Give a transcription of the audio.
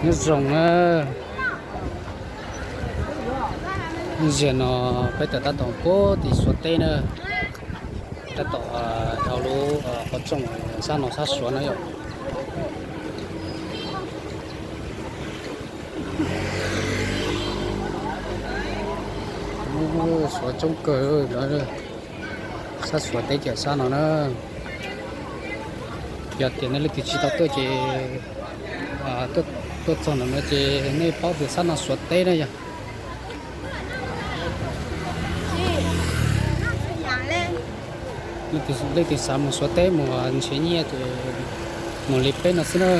Nyob zoo na, zaum no peb tawm tab tom puag tim Suav teb na, tab tom dhau lub qhov rooj sab no sab Suav na yom. Suav coob kawg, sab Suav teb ces sab no na. Yog tias nej leej twg tsis tau tuaj ces tuaj txog ntawm no ces nej paub tias sab no Suav teb na yog. Leej twg xav mus Suav teb mus nrhiav nyiaj ces mus li peb no xwb na.